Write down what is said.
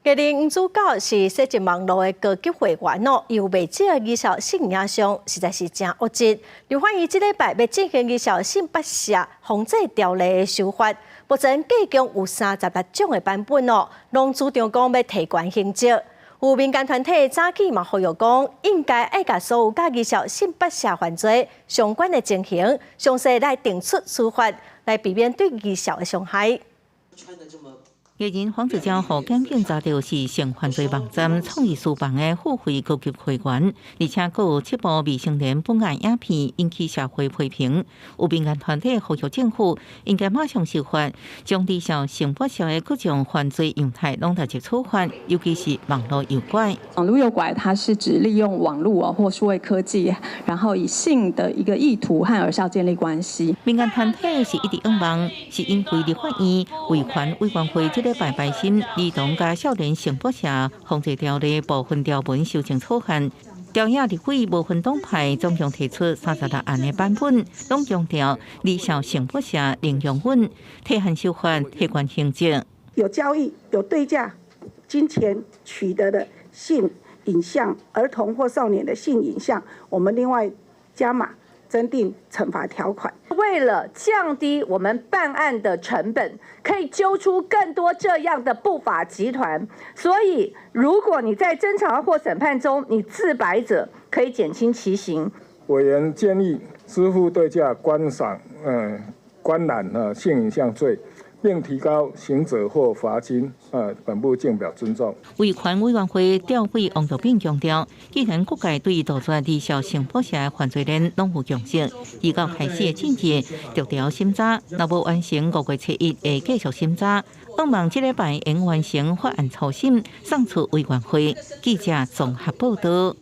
藝人黃子佼是色情網路的高級會員哦，有袂少的疑似性影像，實在是誠惡質。立法院這禮拜欲進行疑似性剝削防制條例的修法，目前計共有36種的版本哦，攏主張講欲提懸刑責。有民間團體早起嘛呼籲講，應該愛共所有佮疑似性剝削犯罪相關的情形，詳細來定出處罰，來避免對疑似的傷害。藝人黃子佼予檢警查著是性犯罪網站創意書房的付費高級會員，而且閣有七部未成年本案影片引起社會批評。有民間團體呼籲政府應該馬上修法，將疑似性剝削的各種犯罪樣態攏納入處罰，尤其是網路誘拐。網路誘拐，它是指利用網路哦或數位科技，然後以性的一個意圖和兒少建立關係。民間團體是一直向望，是因為立法院維權委員會這禮拜排審兒童佮少年性剝削防制條例部分條文修正草案，朝野立委無分黨派總共提出36案的版本，攏強調兒少性剝削零容忍，提案修法提懸刑責。有交易、有對價、金錢取得的性影像，兒童或少年的性影像，我們另外加碼增訂懲罰條款。為了降低我們辦案的成本，可以揪出更多這樣的不法集團。所以，如果你在偵查或審判中，你自白者可以減輕其刑。委員建議支付對價觀賞、觀覽性影像罪，並提高刑責或罰金。本部謹表尊重。維權委員會調委王道炳強調，既然各界對杜絕兒少性剝削的犯罪鏈攏有共識，而到開始進入逐條審查，若無完成5月7日會繼續審查，向望這禮拜會完成法案初審，送出委員會。記者綜合報道。